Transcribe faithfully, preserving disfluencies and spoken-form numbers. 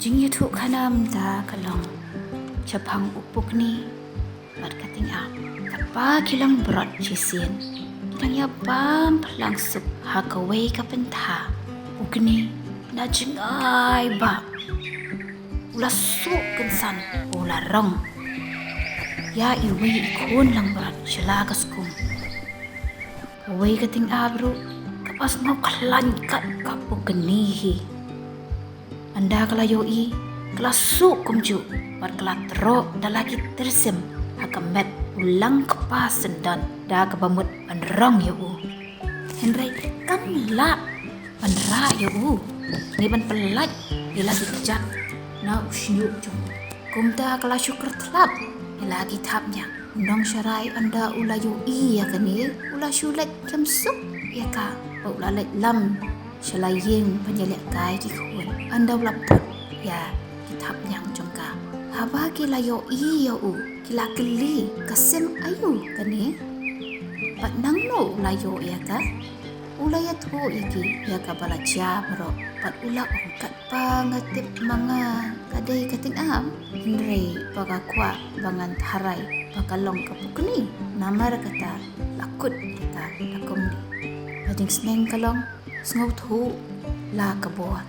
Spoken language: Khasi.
Jingïathuh khana mynta ka long shaphang u pukni bad ka tyngab. Katba ki long brot shisien, ki dang ïa bam phlang suk ha kawei ka pyntha. U pukni na jngai ba u la suk kynsan, u la rong ïa iwei i khun langbrot sha la ka skum. Kawei ka tyngab ruh kaba sngewkhlaiñ kat ka pukni hi. Ynda ka la ïohi, ka la suk kumjuh bad ka la troh da la ki tyrsim ha ka met u langkpa syndon da kaba mut ban rong ïa u. Hynrei kam lah ban rah ïa u ne ban pyllait ïa la ki kjat na u shñiuh jong u. Kumta ka la shu kyrthlap ïa la ki thapniang. U nongsharai ynda u la ïohi ïa kane, u la shu leit kham suk ïa ka, u la leit lam sha la ïing ban ïalehkai ki khun. Ynda u la put ïa ki thapniang jong ka, haba ki la ïohi ïa u, ki la kylli, ka sim aïu kane? Bad nangno u la ïoh ïa ka? U la ïathuh ïa ki ïa kaba la jia baroh bad u la ong, katba nga tip ma nga ka dei ka tyngab, hynrei ba nga kwah ba ngan tharai ba ka long ka pukni. Namar kata la kut ïa ka da kumne. Ka jingsneng ka long, sngewthuh la ka bor,